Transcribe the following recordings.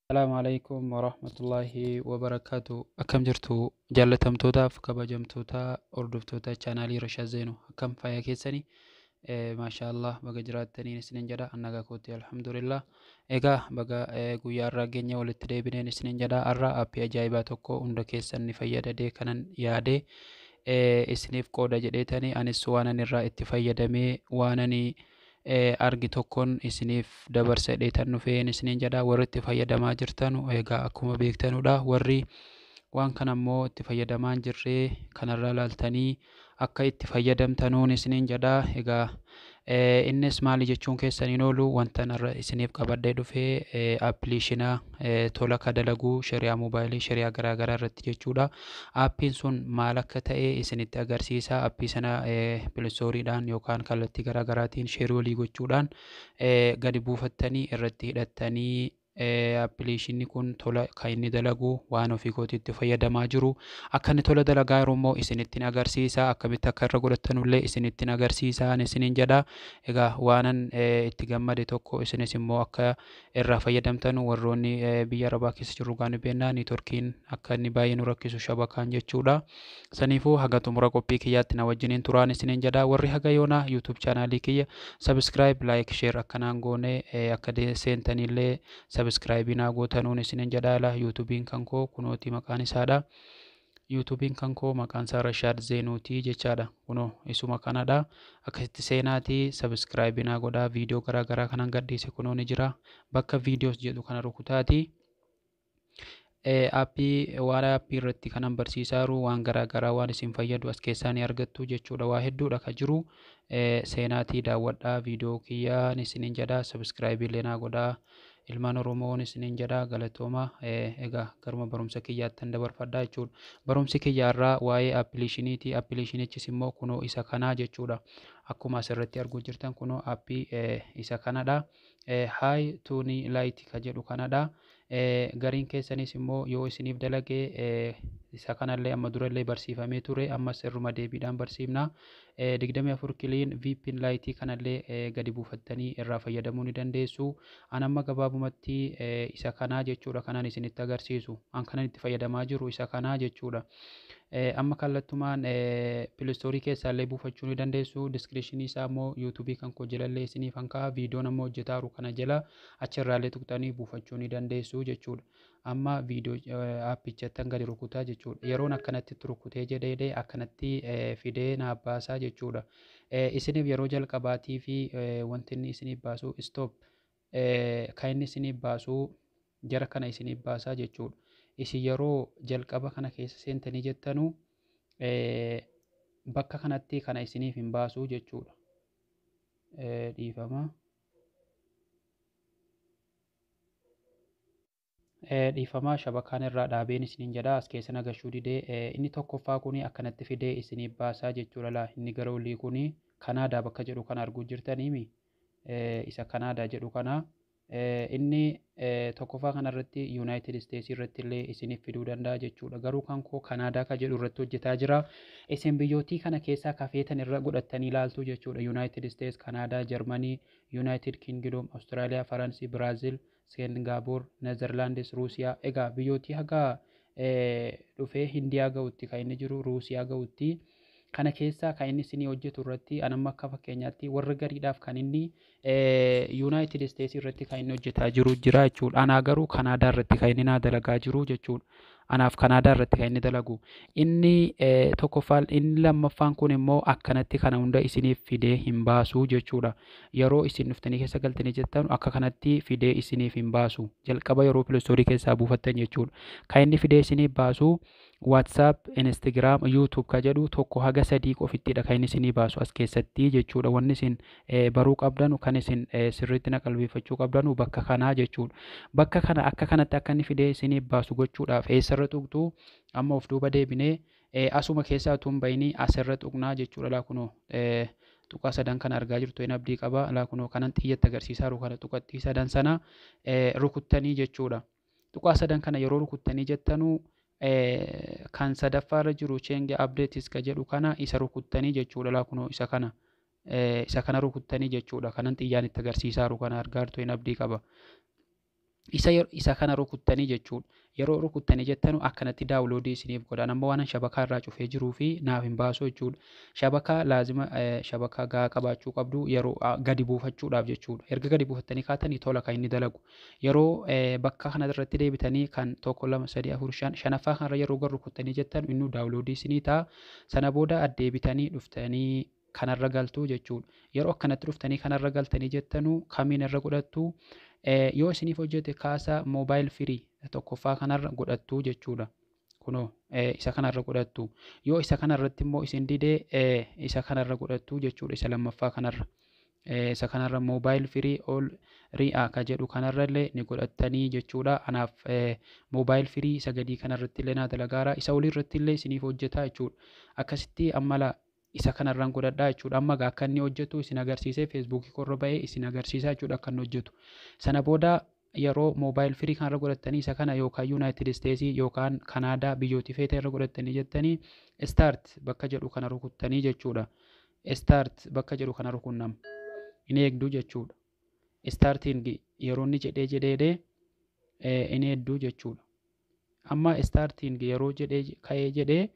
Salaamu alaikum warahmatullaahi wabarakaatu. Akkam jirtu jaallatamtootaaf kabajamtoota hordoftoota chaanaalii Rashaad Zeenuu, akkam fayyaa keessanii? Maashaallah, baga jiraattaniin isinin jedha. Annagaa kootti, alhamdulillah. Egaa baga guyyaa irraa geenye walitti deebineen isinin jedha. Har'a aappii ajaa'ibaa tokko hunda keessan ni fayyadadee kanan yaade isiniif qooda jedheetanii, anis waan ani irraa itti fayyadamee waan ani argi tokkoon isiniif dabarsa jedheetan dhufeen isiniin jedha. Warri itti fayyadamaa jirtanu egaa akkuma beektanudha. Warri waan kana immoo itti fayyadamaa hin jirree kanarraa laaltanii akka itti fayyadamtanuun isiniin jedha. Egaa innis maali jechuun keessan hin oolu. Wanta narra isiniif qabadhee dhufee appiliishinaa tola ka dalaguu shari'aa moobaayilii, shari'aa garaagaraa irratti jechuudha. Aappiin sun maal akka ta'e isinitti agarsiisa. Aappii sana Play Storeiidhaan yookaan kallattii garaagaraatiin share walii gochuudhaan gadi buufattanii irratti hidhattanii, appiliishinni kun tola kan inni dalagu, waan ofii kootii itti fayyadamaa jiru akka inni tola dalagaa jiru immoo isinittiin agarsiisa. Akkamitti akka irra godhattanullee isinittiin agarsiisa ani isiniin jedha. Egaa waanan itti gammade tokko isinis immoo akka irraa fayyadamtan. Warroonni biyya arabaa keessa jirru gaani beennaa networkiin akka inni baay'ee nu rakkisu, shabakaan jechuudha. Saniifuu haga xumura qophii kiyyaatti na wajjiniin turaan isiniin jedha. Warri haga yoonaa YouTube chaanaalii kiyya subscribe, like, share akkanaan goone, akka seentanillee subscribe naa gootanuun isiniin jedha. Ala YouTubeiin kan koo kunooti, maqaan isaadha. YouTubeiin kan koo maqaan isaa Rashaad Zeenuutii jechaadha. Kunoo isuma kanadha. Akkasitti seenaatii subscribe naa godhaa. Viidiyoo garaa garaa kanan gadhiise kunoo ni jira. Bakka videos jedhu kana rukutaatii. Aappii waan aappii irratti kanan barsiisaa jiru, waan garaa garaa waan isin fayyadu as keessaa ni argattu jechuudha. Waa hedduudha ka jiru. Seenaatii daawwadhaa viidiyoo kiyyaan isiniin jedha. Subscribe illee naa godhaa. Ilmaan Oromoon isiniin jedha, galatooma. Egaa garuma barumsa kiyyaattan dabarfadhaa jechuudha. Barumsi kiyyaarraa waa'ee appiliishiniiti. Appiliishinichis immoo kunoo isa kanaa jechuudha. Akkuma asirratti arguu jirtan kunoo aappii isa kanadha. Hi Tuni Lite ka jedhu kanadha. Gariin keessanis immoo yoo isiniif dalage isa kanallee amma durallee barsiifamee ture, ammas irruma deebiidhaan barsiifna. 24 Clean VPN Lite kanallee gadi buufattanii irraa fayyadamuu ni dandeessu. An amma gabaabumatti isa kanaa jechuudha kanaan isinitti agarsiisu. An kanan itti fayyadamaa jiru isa kanaa jechuudha. Amma kallattumaan Play Storeii keessaallee buufachuu ni dandeessu. Descriptionii isaa immoo YouTubeii kan koo jalallee isiniif kan ka'a. Viidiyoon amma hojjetaa jiru kana jala achirraallee tuqxanii buufachuu ni dandeessu jechuudha. Amma viidiyoo aappichattan gadi rukutaa jechuudha. Yeroon akkanatti rukutee jedhee akkanatti fidee naaf baasaa jechuudha. Isiniif yeroo jalqabaatii fi wanti inni isiniif baasu, stop, kan inni isiniif baasu jara kana isiniif baasaa jechuudha. Isin yeroo jalqaba kana keessa seentanii jettanuu bakka kanatti kana isiniif hin baasu jechuudha. Dhiifama. Dhiifama, shabakaan irraa dhaabeen isiniin jedha, as keessa nagashuu didee. Inni tokkoffaa kuni akkanatti fidee isiniif baasaa jechuudha. Laa, inni gara olii kuni Kanaadaa bakka jedhu kana arguu jirtaniimi, isa Kanaadaa jedhu kana. Inni tokkoffaa kanarratti United States irratti illee isiniif fiduu danda'a jechuudha. Garuu kan koo Kanaadaa ka jedhu irratti hojjetaa jira. Isin biyyootii kana keessaa kafeetan irra godhattanii ilaaltu jechuudha. United States, Kanaadaa, Jarmanii, United Kingdom, Austraaliyaa, Faransii, Biraazil, Singaapoor, Nezerlaandis, Ruusiyaa. Egaa biyyootii haga dhufee Hindiyaa ga'utti kan inni jiru, Ruusiyaa ga'utti, kana keessaa kan inni isinii hojjetu irratti. Anamma akka fakkeenyaatti warra gariidhaaf kan inni United States irratti kan inni hojjetaa jiru jira jechuudha. Anaa garuu Kanaadaa irratti kan inni naa dalagaa jiru jechuudha. Anaaf Kanaadaa irratti kan inni dalagu. Inni tokkoffaan, inni lammaffaan kun immoo akkanatti kana hunda isiniif fidee hin baasu jechuudha. Yeroo isin dhuftanii keessa galtanii jettan akka kanatti fidee isiniif hin baasu. Jalqaba yeroo Play Storeii keessaa buufattan jechuudha. Kan inni fidee isiniif baasu WhatsApp, Instagram, YouTube ka jedhu 1 haga 3 qofittidha kan inni isinii baasu as keessatti jechuudha. Wanni isin baruu qabdanu kan isin sirriitti na qalbeeffachuu qabdanu bakka kanaa jechuudha. Bakka kana akka kanatti akka inni fidee isinii baasu gochuudhaaf eessarra tuqxu? Amma of duuba deebinee asuma keessaa utuu hin bayinii asirra tuqnaa jechuudha. Laa kunoo tuqaa sadan kana argaa jirtu hin abdii qaba. Laa kunoo kanan xiyyatti agarsiisaa jiru kana tuqattii sadan sana rukuttanii jechuudha. Tuqaa sadan kana yeroo rukuttanii jettanuu kan sadaffaarra jiru change updates ka jedhu kana isa rukuttanii jechuudha. Laa kunoo isa kana rukuttanii jechuudha. Kanan xiyyaan itti agarsiisaa jiru kana argaa jirtu hin abdii qaba. Isa kana rukuttanii jechuudha. Yeroo rukuttanii jettanu akkanatti download isiniif godha. Amma waan shabakaa irraa cufee jiruu fi naaf hin baasu jechuudha. Shabakaa laazima shabakaa gahaa qabaachuu qabdu yeroo gadi buufachuudhaaf jechuudha. Erga gadi buufattanii kaatanii tola kan inni dalagu. Yeroo bakka kana irratti deebitanii kan 1, 2, 3, 4, 5, shanaffaa kanarra yeroo gad rukuttanii jettan inni download isinii ta'a. Sana booda addeebitanii dhuftanii kanarra galtuu jechuudha. Yeroo akkanatti dhuftanii kanarra galtanii jettanuu kamiin irra godhattu? Yoo isiniif hojjete kaasa mobile free tokkoffaa kanarra godhattu jechuudha. Kunoo isa kanarra godhattu. Yoo isa kanarratti immoo isin didee isa kanarra godhattu jechuudha, isa lammaffaa kanarra. Isa kanarra mobile free ol ri'a ka jedhu kanarra illee ni godhattanii jechuudha. Anaaf mobile free isa gadii kanarratti illee naa dalagaara. Isa olii irratti illee isiniif hojjeta jechuudha. Akkasitti ammala isa kanarraan godhadhaa jechuudha. Amma gaa akka inni hojjetu isin agarsiisee Feesbuukii korra ba'ee isin agarsiisaa jechuudha akka inni hojjetu. Sana booda yeroo mobile free kanarra godhattanii isa kana yookaan United States yookaan Kanaadaa biyyootii feeta irra godhattanii jettanii start bakka jedhu kana rukuttanii jechuudha. Start bakka jedhu kana rukunnama. Inni eegduu jechuudha. Starting yeroo inni jedhee jedhee inni hedduu jechuudha. Amma starting yeroo jedhee ka'ee jedhee.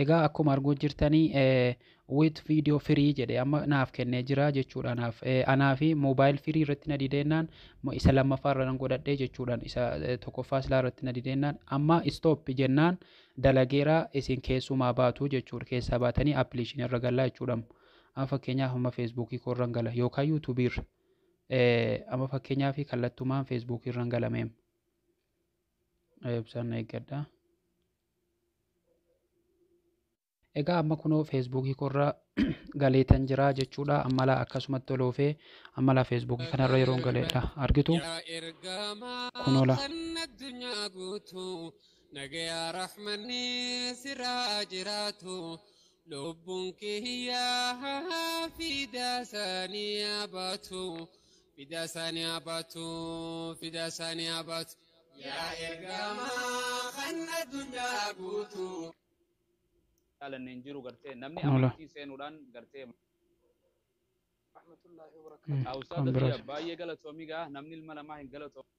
Egaa akkuma arguu jirtanii with video free jedhe amma naaf kennee jira jechuudha naaf. Anaa fi mobile free irratti na dideennaan isa lammaffaa irra nan godhadhee jechuudhaan, isa tokkoffaa silaa irratti na dideennaan amma stop jennaan dalageera. Isin keessumaa baatu jechuudha, keessaa baatanii appilikeeshinii irra galaa jechuudha. Amma fakkeenyaaf amma Feesbuukii koo irra gala yookaan Yuutuubii irra. Amma fakkeenyaaf kallattumaan Feesbuukii irra galameem. Ibsaan na eeggadha. Egaa amma kunoo Feesbuukii koorra galeetan jira jechuudha. Ammala akkasumatti oloofee ammala Feesbuukii kanarra yeroo galeedha argitu. Kunoola. Nagayaa rahmanni sirraa jiraatu, lubbuun kiyyaa fidaa isaanii baatu, fidaa isaanii baatu, fidaa isaanii baatu. Yaa ergamaa kan addunyaa guutuu. Jaalanneen jiru gartee namni Kunoola. amantii seenuudhaan gartee Kan Ustaadha biraas. biyya baay'ee galatoomii gaa namni ilma namaa hin galatoomu.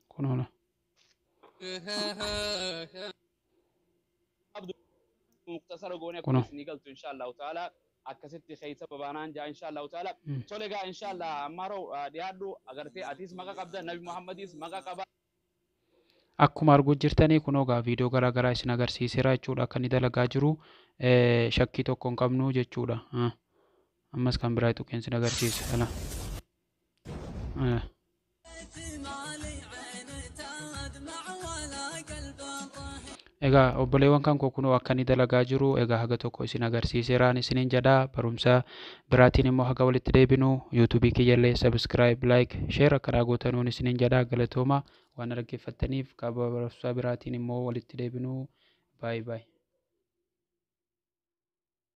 Kunoola. Muktasara goonee akkuma Kunoo. isinii galtu insha Allahu ta'ala akkasitti keessa babaanaan jaa insha Allahu ta'ala. Tole gaa insha Allah ammaaroo dhiyaadhu agartee atis maqa qabda, Nabi Muhammadis maqa qaba. Akkuma arguu jirtanii kunoo gaa viidiyoo garaa garaa isin agarsiiseera jechuudha. Akka inni dalagaa jiru shakkii tokko hin qabnu jechuudha. Ammas kan biraa tuqeen isin agarsiisa. Ala. Egaa obboleewwan kan koo kunoo akka inni dalagaa jiru egaa haga tokko isin agarsiiseeraan isiniin jedha. Barumsa biraatiin immoo haga walitti deebinu Yuutuubii kiyyallee subscribe, like, share akka gootanuun isiniin jedha. Galatooma waan dhaggeeffattaniif. Qaba barumsa biraatiin immoo walitti deebinu. Baay'ee baay'ee.